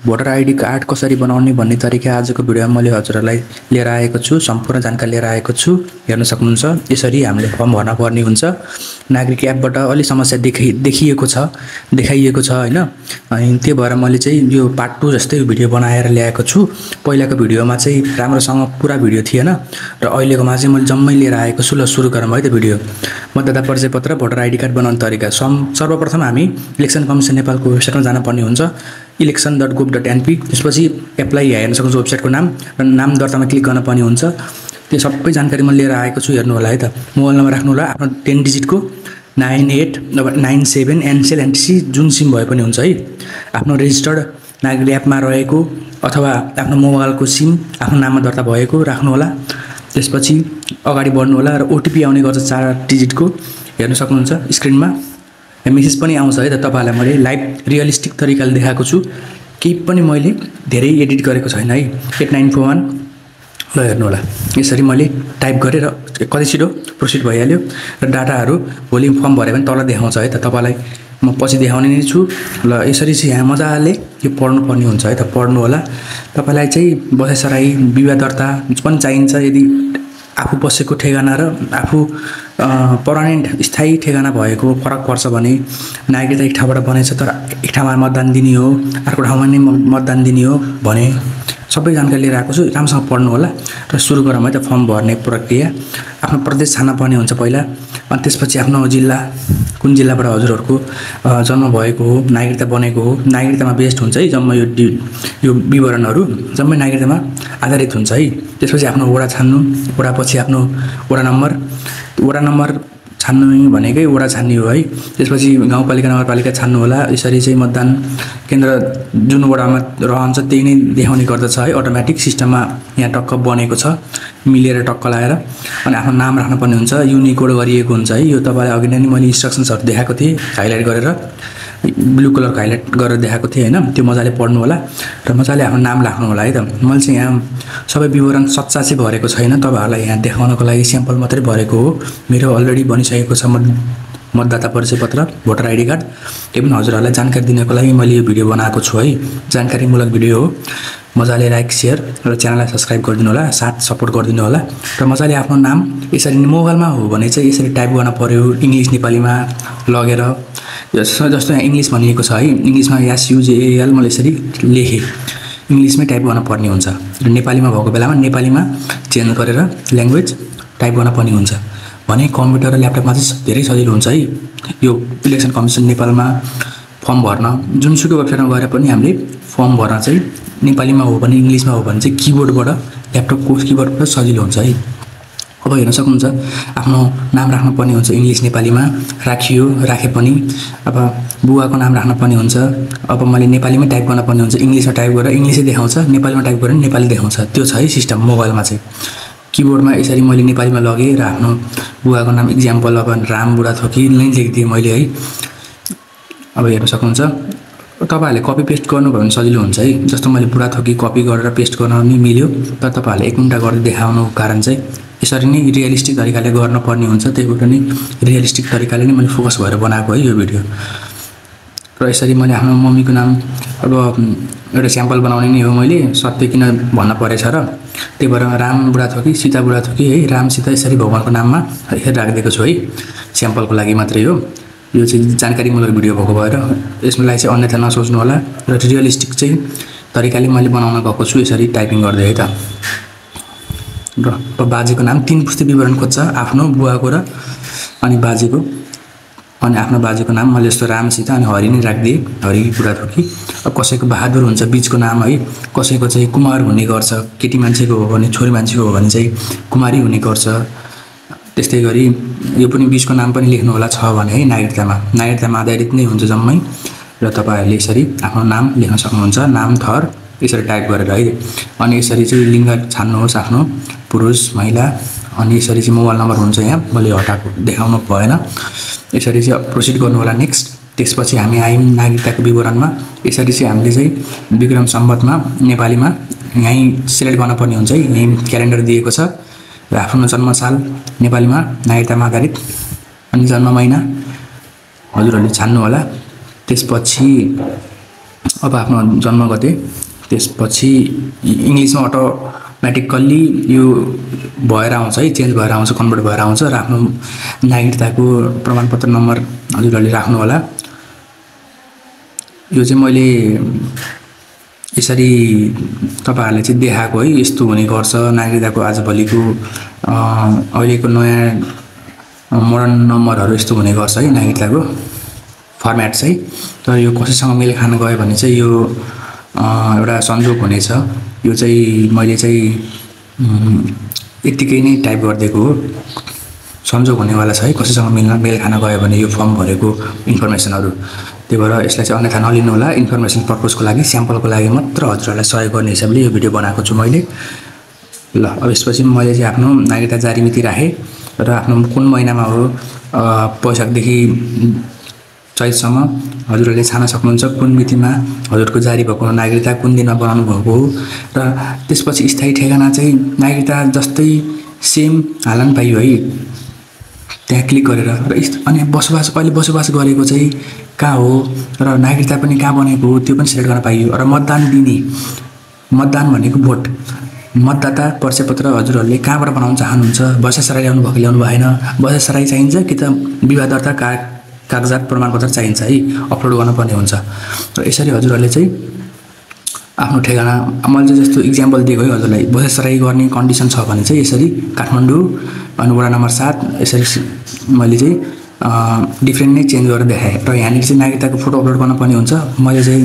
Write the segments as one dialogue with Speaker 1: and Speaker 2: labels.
Speaker 1: Voter ID card कसरी बनाउने भन्ने तरिका आजको भिडियोमा मैले हजुरहरूलाई लिएर आएको छु। सम्पूर्ण जानकारी लिएर आएको छु, हेर्न सक्नुहुन्छ। यसरी हामीले फर्म भर्न पर्ने हुन्छ। नागरिक एपबाट अलि समस्या देखाइएको छ हैन। अनि त्यो भएर मैले चाहिँ यो पार्ट 2 जस्तै भिडियो बनाएर ल्याएको छु। पहिलाको भिडियोमा चाहिँ राम्रोसँग पुरा भिडियो थिएन र अहिलेकोमा चाहिँ मैले जम्मै लिएर आएको छु। ल सुरु गरौँ है त भिडियो। मतदाता परिचय पत्र भोटर आइडी कार्ड बनाउने तरिका। सर्वप्रथम हामी इलेक्सन कमिसन नेपालको वेबसाइटमा जान पर्ने हुन्छ, election.gov.np। त्यसपछि एप्लाई हेर्न सक्नुहुन्छ वेबसाइटको नाम र नाम दर्तामा क्लिक गर्न पर्ने हुन्छ। त्यो सबै जानकारी म लिएर आएको छु, हेर्नु होला है त। मोबाइल नम्बर राख्नु होला आफ्नो 10 डिजिटको 98 नभए 97 एनसेल एनटिसी जुन सिम भए पनि हुन्छ है। आफ्नो रेजिस्टर्ड नागरिक एपमा रहेको अथवा आफ्नो मोबाइलको सिम आफ्नो नाममा दर्ता भएको राख्नु होला। त्यसपछि अगाडि बढ्नु होला र ओटिपी आउने गर्छ 4 डिजिटको, हेर्न सक्नुहुन्छ स्क्रिनमा। मेसेज पनि आउँछ है त। तपाईहरुलाई मैले लाइभ रियलिस्टिक तरिकाले देखाएको छु, केही पनि मैले धेरै एडिट गरेको छैन है। 8941 ल हेर्नु होला। यसरी मैले टाइप गरेर कति छिटो प्रोसिड भइहाल्यो र डाटाहरू भोलि फर्म भरे पनि तल देखाउँछ है त। तपाईलाई म पछि देखाउने नै छु। ल यसरी चाहिँ यहाँ मजाले यो पढ्नु पर्ने हुन्छ है त। पढ्नु होला। तपाईलाई चाहिँ बसाइसराई विवाह दर्ता पनि चाहिन्छ। यदि आफू बसेको ठेगाना र आफू पर्मानेन्ट स्थायी ठेगाना भएको फरक पर्छ भने नागरिकता एक ठाउँबाट बनेछ तर एक ठाउँमा मतदान दिने हो, अर्को ठाउँमा नै मतदान दिने हो भने सबै जानकारी लिएर आएको छु। राम्रोसँग पढ्नु होला र सुरु गरौँ है त फर्म भर्ने प्रक्रिया। आफ्नो प्रदेश छान्न पर्ने हुन्छ पहिला, अनि त्यसपछि आफ्नो जिल्ला, कुन जिल्लाबाट हजुरहरूको जन्म भएको हो, नागरिकता बनेको हो, नागरिकतामा बेस्ड हुन्छ है। जम्मै यो विवरणहरू जम्मै नागरिकतामा आधारित हुन्छ है। त्यसपछि आफ्नो वडा छान्नु, वडापछि आफ्नो वडा नम्बर छान्नु भनेकै वडा छान्ने हो है। त्यसपछि गाउँपालिका नगरपालिका छान्नु होला। यसरी चाहिँ मतदान केन्द्र जुन वडामा रहन्छ त्यही नै देखाउने गर्दछ है। अटोमेटिक सिस्टममा यहाँ टक्क बनेको छ, मिलेर टक्क लगाएर। अनि आफ्नो नाम राख्नुपर्ने हुन्छ, युनिकोड गरिएको हुन्छ है। यो तपाईँलाई अघि नै मैले इन्स्ट्रक्सन्सहरू देखाएको थिएँ हाइलाइट गरेर, ब्लू कलरको हाइलाइट गरेर देखाएको थिएँ हैन। त्यो मजाले पढ्नु होला र मजाले आफ्नो नाम राख्नु होला है त। मैले चाहिँ यहाँ सबै विवरण सच्चा चाहिँ भरेको छैन, तपाईहरुलाई यहाँ देखाउनको लागि स्याम्पल मात्रै भरेको हो। मेरो अलरेडी बनिसकेको छ मतदाता परिचय पत्र भोटर आइडी कार्ड। त्यो पनि हजुरहरूलाई जानकारी दिनको लागि मैले यो भिडियो बनाएको छु है। जानकारीमूलक भिडियो हो। मजाले लाइक शेयर र च्यानललाई सब्स्क्राइब गरिदिनु होला, साथ सपोर्ट गरिदिनु होला। र मजाले आफ्नो नाम यसरी मोबाइलमा हो भने चाहिँ यसरी टाइप गर्न पर्यो, इङ्ग्लिस नेपालीमा लगेर। जस्तो यहाँ इङ्ग्लिस भनिएको छ है, इङ्ग्लिसमा SUJAL मैले यसरी लेखेँ, इङ्ग्लिसमै टाइप गर्न पर्ने हुन्छ। र नेपालीमा भएको बेलामा नेपालीमा चेन्ज गरेर ल्याङ्ग्वेज टाइप गर्न पर्ने हुन्छ भने कम्प्युटर र ल्यापटपमा चाहिँ धेरै सजिलो हुन्छ है। यो इलेक्सन कमिसन नेपालमा फर्म भर्न जुनसुकै वेबसाइटमा गएर पनि हामीले फर्म भर्न चाहिँ नेपालीमा हो भने इङ्ग्लिसमा हो भने चाहिँ किबोर्डबाट ल्यापटपको किबोर्डबाट सजिलो हुन्छ है। अब हेर्न सक्नुहुन्छ आफ्नो नाम राख्नुपर्ने हुन्छ इङ्ग्लिस नेपालीमा राखे पनि। अब बुवाको नाम राख्नुपर्ने हुन्छ। अब मैले नेपालीमै टाइप गर्न पर्ने हुन्छ, इङ्ग्लिसमा टाइप गरेर इङ्ग्लिसै देखाउँछ, नेपालीमा टाइप गरेर नेपाली देखाउँछ। त्यो छ है सिस्टम मोबाइलमा चाहिँ। किबोर्डमा यसरी मैले नेपालीमा लगेँ र आफ्नो बुवाको नाम इक्जाम्पल अब राम बुढाथोकी नै लेखिदिएँ मैले है। अब हेर्न सक्नुहुन्छ तपाईहरुले कपी पेस्ट गर्नुभयो भने सजिलो हुन्छ है। जस्तो मैले बुढाथोकी कपी गरेर पेस्ट गर्न नि मिल्यो, तर तपाईहरुले एक मिनेट गरेर देखाउनुको कारण चाहिँ यसरी नै रियलिस्टिक तरिकाले गर्न पर्ने हुन्छ। त्यही भएर नि रियलिस्टिक तरिकाले नै मैले फोकस भएर बनाएको है यो भिडियो। र यसरी मैले आफ्नो मम्मीको नाम अब एउटा स्याम्पल बनाउने नै हो। मैले सत्य किन भन्न परेछ र त्यही भएर राम बुढाथोकी सीता बुढाथोकी है, राम सीता यसरी भगवानको नाममा राखिदिएको छु है। स्याम्पलको लागि मात्रै हो। यो चाहिँ जानकारीमूलक भिडियो भएको भएर यसलाई चाहिँ अन्यथा नसोच्नु होला। र रियलिस्टिक चाहिँ तरिकाले मैले बनाउन गएको छु यसरी टाइपिङ गर्दै है त। र बाजेको नाम 3 पुस्ते विवरण खोज्छ, आफ्नो बुवाको र अनि बाजेको, अनि आफ्नो बाजेको नाम मैले जस्तो राम सीता अनि हरि नै राखिदिएँ, हरि बुढाथोकी। अब कसैको बहादुर हुन्छ बीचको नाम है, कसैको चाहिँ कुमार हुने गर्छ, केटी मान्छेको हो भने छोरी मान्छेको हो भने चाहिँ कुमारी हुने गर्छ। त्यस्तै गरी यो पनि बीचको नाम पनि लेख्नु होला छ भने है। नागरिकतामा आधारित नै हुन्छ जम्मै। र तपाईहरुले यसरी आफ्नो नाम लेख्न सक्नुहुन्छ, नाम थर यसरी टाइप गरेर है। अनि यसरी चाहिँ लिङ्ग छान्नुहोस् आफ्नो पुरुष महिला। अनि यसरी चाहिँ मोबाइल नम्बर हुन्छ यहाँ, मैले हटाएको देखाउनु भएन। यसरी चाहिँ प्रोसिड गर्नु होला नेक्स्ट। त्यसपछि हामी आयौँ नागरिकताको विवरणमा। यसरी चाहिँ हामीले चाहिँ विक्रम सम्वतमा नेपालीमा यहीँ सिलेक्ट गर्नुपर्ने हुन्छ है। यहीँ क्यालेन्डर दिएको छ र आफ्नो जन्मसाल नेपालीमा नागरिकतामा आधारित अनि जन्म महिना हजुरहरूले छान्नु होला। त्यसपछि अब आफ्नो जन्मगते, त्यसपछि इङ्ग्लिसमा अटोमेटिकल्ली यो भएर आउँछ है, चेन्ज भएर आउँछ, कन्भर्ट भएर आउँछ र आफ्नो नागरिकताको प्रमाणपत्र नम्बर हजुरहरूले राख्नु होला। यो चाहिँ मैले यसरी तपाईहरुले चाहिँ देखाएको है, यस्तो हुने गर्छ नागरिकताको आजभोलिको अहिलेको नयाँ मोडर्न नम्बरहरू यस्तो हुने गर्छ है नागरिकताको फर्मेट चाहिँ। तर यो कसैसँग मेल खान गयो भने चाहिँ यो एउटा संजोग हुनेछ। यो चाहिँ मैले चाहिँ यतिकै नै टाइप गरिदिएको हो, संजोग हुनेवाला छ है, कसैसँग मेल खान गयो भने यो फर्म भरेको इन्फर्मेसनहरू। त्यही भएर यसलाई चाहिँ अन्यथा नलिनु होला, इन्फर्मेसन पर्पजको लागि, स्याम्पलको लागि मात्र हजुरहरूलाई सहयोग गर्ने हिसाबले यो भिडियो बनाएको छु मैले। ल अब यसपछि मैले चाहिँ आफ्नो नागरिकता जारी मिति राखेँ र आफ्नो कुन महिनामा हो वैशाखदेखि चैतसम्म हजुरहरूले छान्न सक्नुहुन्छ कुन मितिमा हजुरको जारी भएको नागरिकता कुन दिनमा बनाउनु भएको हो। र त्यसपछि स्थायी ठेगाना चाहिँ नागरिकता जस्तै सेम हाल्न पाइयो है, त्यहाँ क्लिक गरेर। र अनि बसोबास कहिले बसोबास गरेको चाहिँ कहाँ हो र नागरिकता पनि कहाँ बनेको हो त्यो पनि सिलेक्ट गर्न पाइयो। र मतदान दिने, मतदान भनेको भोट, मतदाता परिचयपत्र हजुरहरूले कहाँबाट बनाउन चाहनुहुन्छ, बसेसराई ल्याउनु भयो कि ल्याउनु भएन, बसेसराई चाहिन्छ कि त विवाह दर्ता कागजात प्रमाणपत्र चाहिन्छ है, अपलोड गर्नुपर्ने हुन्छ। र यसरी हजुरहरूले चाहिँ आफ्नो ठेगाना, मैले चाहिँ जस्तो इक्जाम्पल दिएको है हजुरलाई, बसेसराई गर्ने कन्डिसन छ भने चाहिँ यसरी काठमाडौँ अनि वडा नम्बर 7 यसरी मैले चाहिँ डिफ्रेन्ट नै चेन्ज गरेर देखाएँ। र यहाँनिर चाहिँ नागरिकताको फोटो अपलोड गर्नुपर्ने हुन्छ। मैले चाहिँ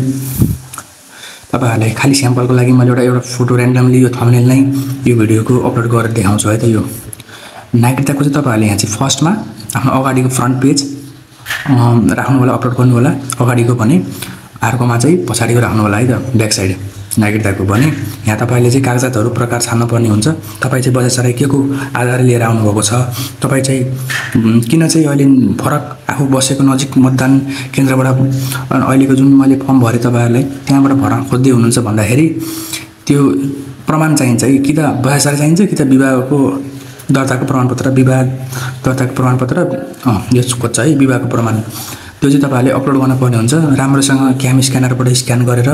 Speaker 1: तपाईहरुलाई खाली स्याम्पलको लागि मैले एउटा फोटो र्यान्डमली यो थम्बनेल नै यो भिडियोको अपलोड गरेर देखाउँछु है त। यो नागरिकताको चाहिँ तपाईहरुले यहाँ चाहिँ फर्स्टमा आफ्नो अगाडिको फ्रन्ट पेज राख्नु होला, अपलोड गर्नु होला अगाडिको भने, अर्कोमा चाहिँ पछाडिको राख्नु होला है त, ब्याक साइड नागरिकताको भने। यहाँ तपाईले चाहिँ कागजातहरू प्रकार छान्न पर्ने हुन्छ। तपाई चाहिँ बजेसराई के को आधार लिएर आउनु भएको छ, तपाई चाहिँ किन चाहिँ अहिले फरक आफू बसेको नजिक मतदान केन्द्रबाट अहिलेको जुन मैले फर्म भरे तपाईहरुलाई त्यहाँबाट भर्न खोज्दै हुनुहुन्छ भन्दाखेरि त्यो प्रमाण चाहिन्छ है, कि त बजेसराई चाहिन्छ कि त विवाहको दर्ताको प्रमाणपत्र, विवाह दर्ताको प्रमाणपत्र यो खोज्छ है, विवाहको प्रमाण। त्यो चाहिँ तपाईहरुले अपलोड गर्न पर्ने हुन्छ। राम्रोसँग क्याम स्क्यानरबाट स्क्यान गरेर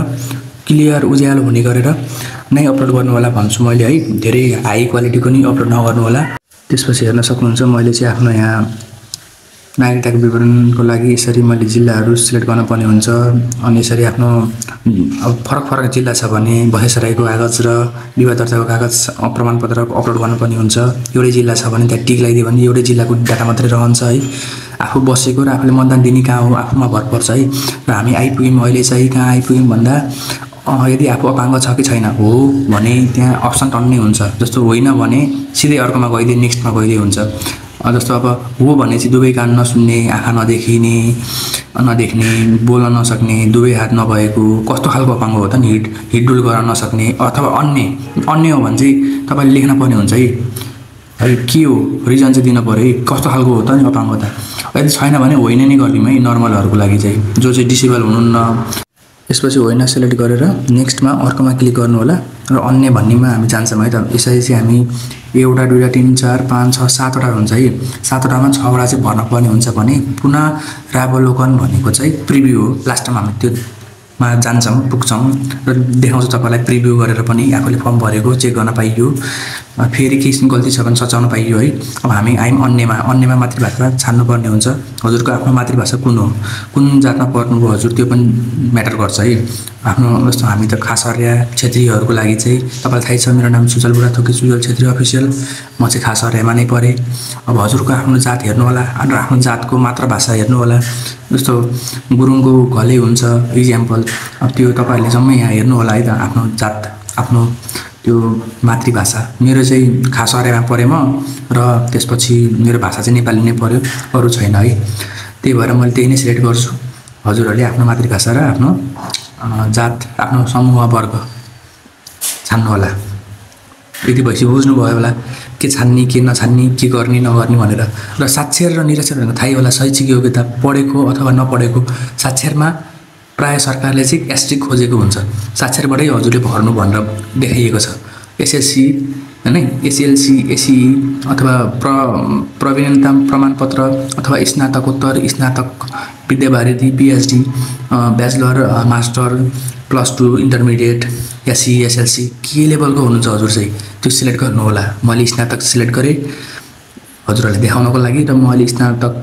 Speaker 1: क्लियर उज्यालो हुने गरेर नै अपलोड गर्नु होला भन्छु मैले है, धेरै हाई क्वालिटीको नि अपलोड नगर्नु होला। त्यसपछि हेर्न सक्नुहुन्छ मैले चाहिँ आफ्नो यहाँ नागरिकताको विवरणको लागि यसरी मैले जिल्लाहरू सिलेक्ट गर्न पर्ने हुन्छ। अनि यसरी आफ्नो अब फरक फरक जिल्ला छ भने बसेसराईको कागज र विवाह दर्ताको कागज प्रमाणपत्र अपलोड गर्नुपर्ने हुन्छ। एउटै जिल्ला छ भने त्यहाँ टिक लगाइदियो भने एउटै जिल्लाको डाटा मात्रै रहन्छ है। आफू बसेको र आफूले मतदान दिने कहाँ हो आफूमा भर पर्छ है। र हामी आइपुग्यौँ अहिले चाहिँ कहाँ आइपुग्यौँ भन्दा यदि आफू अपाङ्ग छ कि छैन हो भने त्यहाँ अप्सन टन्नै हुन्छ। जस्तो होइन भने सिधै अर्कोमा गइदिए, नेक्स्टमा गइदिए हुन्छ। जस्तो अब हो भने चाहिँ दुवै कान नसुन्ने, आँखा नदेख्ने, बोल्न नसक्ने, दुवै हात नभएको, कस्तो खालको अपाङ्ग हो त नि, हिडडुल गर्न नसक्ने, अथवा अन्य हो भने चाहिँ तपाईँले लेख्न पर्ने हुन्छ है, के हो रिजन चाहिँ दिन पर्यो है, कस्तो खालको हो त नि अपाङ्गता। यदि छैन भने होइन नै गरिदिउँ है, नर्मलहरूको लागि चाहिँ जो चाहिँ डिसेबल हुनुहुन्न। त्यसपछि होइन सेलेक्ट गरेर नेक्स्टमा अर्कोमा क्लिक गर्नु होला र अन्य भन्नेमा हामी जान्छौँ है त। यसरी चाहिँ हामी 1 2 3 4 5 6 7वटा हुन्छ है, 7वटामा 6वटा चाहिँ भर्न पर्ने हुन्छ भने पुनरावलोकन भनेको चाहिँ प्रिभ्यू हो। लास्ट टाइम हामी त्योमा जान्छौँ, पुग्छौँ र देखाउँछ तपाईँलाई प्रिभ्यू गरेर पनि आफूले फर्म भरेको चेक गर्न पाइयो, फेरि केही गल्ती छ भने सच्याउन पाइयो है। अब हामी आयौँ अन्यमा मातृभाषा छान्नुपर्ने हुन्छ। हजुरको आफ्नो मातृभाषा कुन हो, कुन जातमा पढ्नुभयो हजुर, त्यो पनि म्याटर गर्छ है। आफ्नो जस्तो हामी त खास अर्या क्षेत्रीयहरूको लागि चाहिँ तपाईँलाई थाहै छ, मेरो नाम सुजल बुढा थोकी, सुजल क्षेत्री अफिसियल, म चाहिँ खास अर्यामा नै परेँ। अब हजुरको आफ्नो जात हेर्नु होला र आफ्नो जातको मातृभाषा हेर्नु होला। जस्तो गुरुङको घले हुन्छ इक्जाम्पल, अब त्यो तपाईँहरूले जम्मै यहाँ हेर्नु होला है त, आफ्नो जात आफ्नो त्यो मातृभाषा। मेरो चाहिँ खास अर्यामा परेँ म, र त्यसपछि मेरो भाषा चाहिँ नेपाली नै पर्यो, अरू छैन है। त्यही भएर मैले त्यही नै सिलेक्ट गर्छु। हजुरहरूले आफ्नो मातृभाषा र आफ्नो जात, आफ्नो समूह वर्ग छान्नु होला। यति भएपछि बुझ्नुभयो होला के छान्ने के नछान्ने, के गर्ने नगर्ने भनेर। र साक्षर र निरक्षर भनेको थाहै होला, शैक्षिक योग्यता पढेको अथवा नपढेको। साक्षरमा प्राय सरकारले चाहिँ एस्ट्रिक खोजेको हुन्छ, साक्षरबाटै हजुरले भर्नु भनेर देखाइएको छ। एसएससी हैन, एसएलसी, एसई अथवा प्रवीणता प्रमाणपत्र अथवा स्नातकोत्तर, स्नातक Vidya Bharati PhD bachelor master +2 intermediate SC SLC के लेभलको हुनुहुन्छ हजुर चाहिँ त्यो सिलेक्ट गर्नु होला। मैले स्नातक सिलेक्ट गरेँ हजुरहरूलाई देखाउनको लागि र मैले स्नातक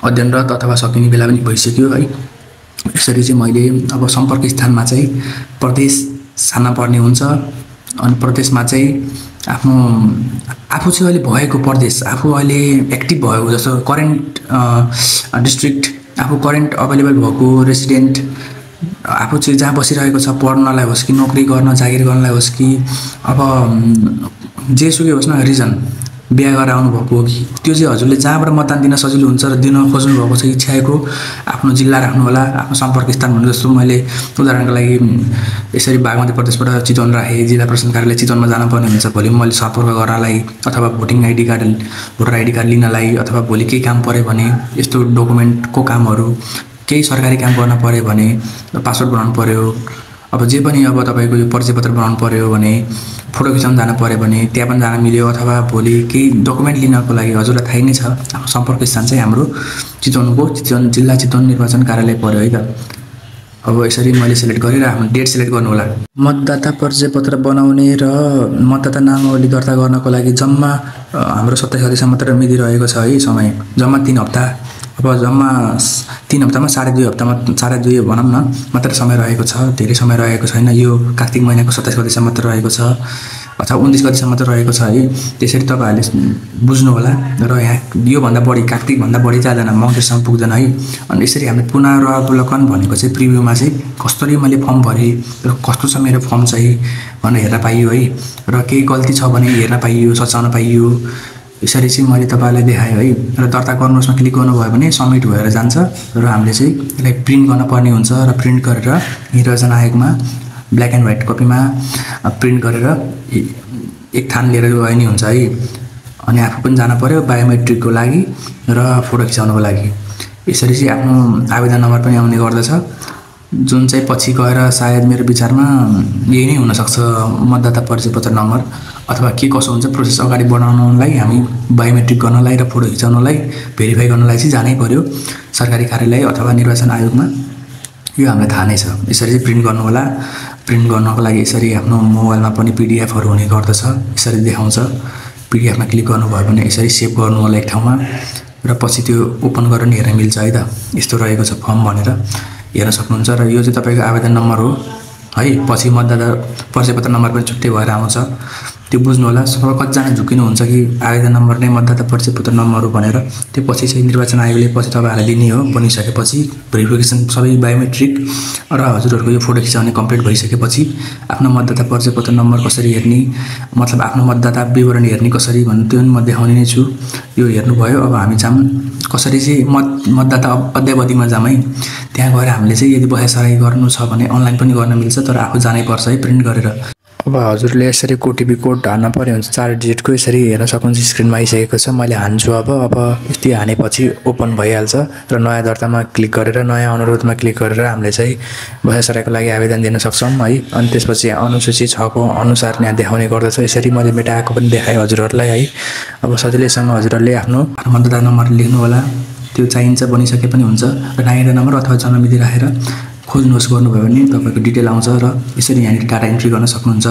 Speaker 1: अध्ययनरत अथवा सकिने बेला पनि भइसक्यो है। यसरी चाहिँ मैले अब सम्पर्क स्थानमा चाहिँ प्रदेश छान्न पर्ने हुन्छ अनि प्रदेशमा चाहिँ आफू चाहिँ अहिले भएको प्रदेश आफू अहिले एक्टिभ भएको जस्तो करेन्ट डिस्ट्रिक्ट आफू करेन्ट अभाइलेबल भएको रेसिडेन्ट आफू चाहिँ जहाँ बसिरहेको छ पढ्नलाई होस् कि नोकरी गर्न जागिर गर्नलाई होस् कि अब जेसुकै होस् न रिजन बिहा गरेर आउनुभएको हो कि त्यो चाहिँ हजुरले जहाँबाट मतदान दिन सजिलो हुन्छ र दिन खोज्नुभएको छ इच्छाको आफ्नो जिल्ला राख्नु होला आफ्नो सम्पर्क स्थान भन्नु जस्तो मैले उदाहरणको लागि यसरी बागमती प्रदेशबाट चितवन राखेँ जिल्ला प्रशासन कार्यालय चितवनमा जानुपर्ने हुन्छ भोलि मैले सम्पर्क गर्नलाई अथवा भोटर आइडी कार्ड लिनलाई अथवा भोलि केही काम पऱ्यो भने यस्तो डकुमेन्टको कामहरू केही सरकारी काम गर्न पऱ्यो भने पासपोर्ट बनाउनु पऱ्यो अब जे पनि अब तपाईँको यो परिचय पत्र बनाउनु पऱ्यो भने फोटो खिचाउन जानु पऱ्यो भने त्यहाँ पनि जान मिल्यो अथवा भोलि केही डकुमेन्ट लिनको लागि हजुरलाई थाहै नै छ आफ्नो सम्पर्क स्थान चाहिँ हाम्रो चितवन जिल्ला चितवन निर्वाचन कार्यालय पऱ्यो है त। अब यसरी मैले सिलेक्ट गरेर आफ्नो डेट सिलेक्ट गर्नु होला। मतदाता परिचय पत्र बनाउने र मतदाता नामावली दर्ता गर्नको लागि जम्मा हाम्रो 27 गतेसम्म मात्र मिति रहेको छ है समय जम्मा 3 हप्ता। अब जम्मा 3 हप्तामा 2.5 हप्तामा 2.5 भनौँ न मात्र समय रहेको छ धेरै समय रहेको छैन। यो कार्तिक महिनाको 27 गतेसम्म मात्र रहेको छ अथवा 29 गतेसम्म मात्र रहेको छ है। त्यसरी तपाईँहरूले बुझ्नु होला र यहाँ योभन्दा बढी कार्तिकभन्दा बढी जाँदैन मङ्सिरसम्म पुग्दैन है। अनि यसरी हामीले पुनरावलोकन भनेको चाहिँ प्रिभ्यूमा चाहिँ कसरी मैले फर्म भरेँ र कस्तो छ मेरो फर्म चाहिँ भनेर हेर्न पाइयो है र केही गल्ती छ भने हेर्न पाइयो सच्याउन पाइयो। यसरी चाहिँ मैले तपाईँलाई देखाएँ है र दर्ता गर्नुहोस्मा क्लिक गर्नुभयो भने सबमिट भएर जान्छ र हामीले चाहिँ यसलाई प्रिन्ट गर्न पर्ने हुन्छ र प्रिन्ट गरेर निर्वाचन आयोगमा ब्ल्याक एन्ड व्हाइट कपीमा प्रिन्ट गरेर एक थान लिएर गए नि हुन्छ है। अनि आफू पनि जानु पर्यो बायोमेट्रिकको लागि र फोटो खिचाउनको लागि। यसरी चाहिँ आफ्नो आवेदन नम्बर पनि आउने गर्दछ जुन चाहिँ पछि गएर सायद मेरो विचारमा यही नै हुनसक्छ मतदाता परिचय पत्र नम्बर अथवा के कसो हुन्छ प्रोसेस अगाडि बढाउनलाई हामी बायोमेट्रिक गर्नलाई र फोटो खिचाउनलाई भेरिफाई गर्नलाई चाहिँ जानै पर्यो सरकारी कार्यालय अथवा निर्वाचन आयोगमा। यो हामीलाई थाहा नै छ। यसरी चाहिँ प्रिन्ट गर्नु होला। प्रिन्ट गर्नको लागि यसरी आफ्नो मोबाइलमा पनि पिडिएफहरू हुने गर्दछ यसरी देखाउँछ। पिडिएफमा क्लिक गर्नुभयो भने यसरी सेभ गर्नु होला एक ठाउँमा र पछि त्यो ओपन गरेर नि हेर्न मिल्छ है त। यस्तो रहेको छ फर्म भनेर हेर्न सक्नुहुन्छ र यो चाहिँ तपाईँको आवेदन नम्बर हो है। पछि मतदाता परिचय पत्र नम्बर पनि छुट्टै भएर आउँछ त्यो बुझ्नु होला। सब कतिजना झुकिनुहुन्छ कि आवेदन नम्बर नै मतदाता परिचय पत्र नम्बर हो भनेर त्यो पछि चाहिँ निर्वाचन आयोगले पछि तपाईँहरूलाई दिने हो। बनिसकेपछि भेरिफिकेसन सबै बायोमेट्रिक र हजुरहरूको यो फोटो खिचाउने कम्प्लिट भइसकेपछि आफ्नो मतदाता परिचय पत्र नम्बर कसरी हेर्ने मतलब आफ्नो मतदाता विवरण हेर्ने कसरी भन्ने त्यो म देखाउने नै छु। यो हेर्नुभयो। अब हामी जाम कसरी चाहिँ मतदाता अद्यावधिमा जाम है। त्यहाँ गएर हामीले चाहिँ यदि बसाइसराई गर्नु छ भने अनलाइन पनि गर्न मिल्छ तर आफू जानै पर्छ है प्रिन्ट गरेर। अब हजुरले यसरी ओटिपी कोड हान्न पर्यो हुन्छ 4 डिजिटको यसरी हेर्न सक्नुहुन्छ स्क्रिनमा आइसकेको छ। मैले हान्छु अब यस्तै हानेपछि ओपन भइहाल्छ र नयाँ दर्तामा क्लिक गरेर नयाँ अनुरोधमा क्लिक गरेर हामीले चाहिँ बसाइसराईको लागि आवेदन दिन सक्छौँ है। अनि त्यसपछि अनुसूची 6 को अनुसार यहाँ देखाउने गर्दछ। यसरी मैले मेटाएको पनि देखाएँ हजुरहरूलाई है। अब सजिलैसँग हजुरहरूले आफ्नो मतदाता नम्बर लेख्नु होला त्यो चाहिन्छ बनिसके पनि हुन्छ र नागरिकता नम्बर अथवा जन्ममिति राखेर खोज्नुहोस् गर्नुभयो भने तपाईँको डिटेल आउँछ र यसरी यहाँनिर डाटा इन्ट्री गर्न सक्नुहुन्छ।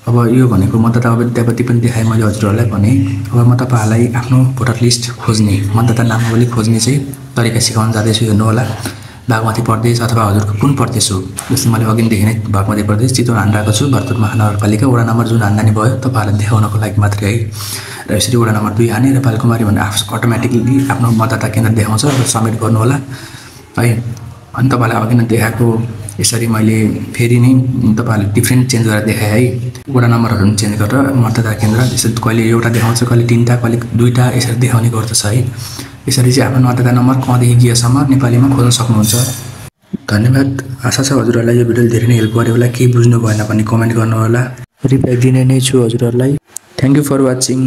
Speaker 1: अब यो भनेको मतदाता अद्यावधि पनि देखाएँ मैले हजुरहरूलाई भने। अब म तपाईँहरूलाई आफ्नो भोटर लिस्ट खोज्ने मतदाता नामावली खोज्ने चाहिँ तरिका सिकाउन जाँदैछु हेर्नु होला। बागमती प्रदेश अथवा हजुरको कुन प्रदेश हो जस्तो मैले अघिदेखि नै बागमती प्रदेश चितवन हानिरहेको छु भरतपुर महानगरपालिका वडा नम्बर जुन हान्दानी भयो तपाईँहरूलाई देखाउनको लागि मात्रै है। र यसरी वडा नम्बर 2 हाने र बालकुमारी भन्ने अटोमेटिकली आफ्नो मतदाता केन्द्र देखाउँछ र सबमिट गर्नु होला है। अनि तपाईँलाई अघि नै देखाएको यसरी मैले फेरि नै तपाईँहरूले डिफ्रेन्ट चेन्ज गरेर देखाएँ है। वडा नम्बरहरू पनि चेन्ज गरेर मतदाता केन्द्र यसरी कहिले एउटा देखाउँछ कहिले 3टा कहिले 2टा यसरी देखाउने गर्दछ है। यसरी चाहिँ आफ्नो मतदाता नम्बर कदेखि गियासम्म नेपालीमा खोज्न सक्नुहुन्छ। धन्यवाद। आशा छ हजुरहरूलाई यो भिडियोले धेरै नै हेल्प गर्यो होला। केही बुझ्नु भएन भने कमेन्ट गर्नु होला। रिप्लाई दिने नै छु हजुरहरूलाई। Thank you for watching.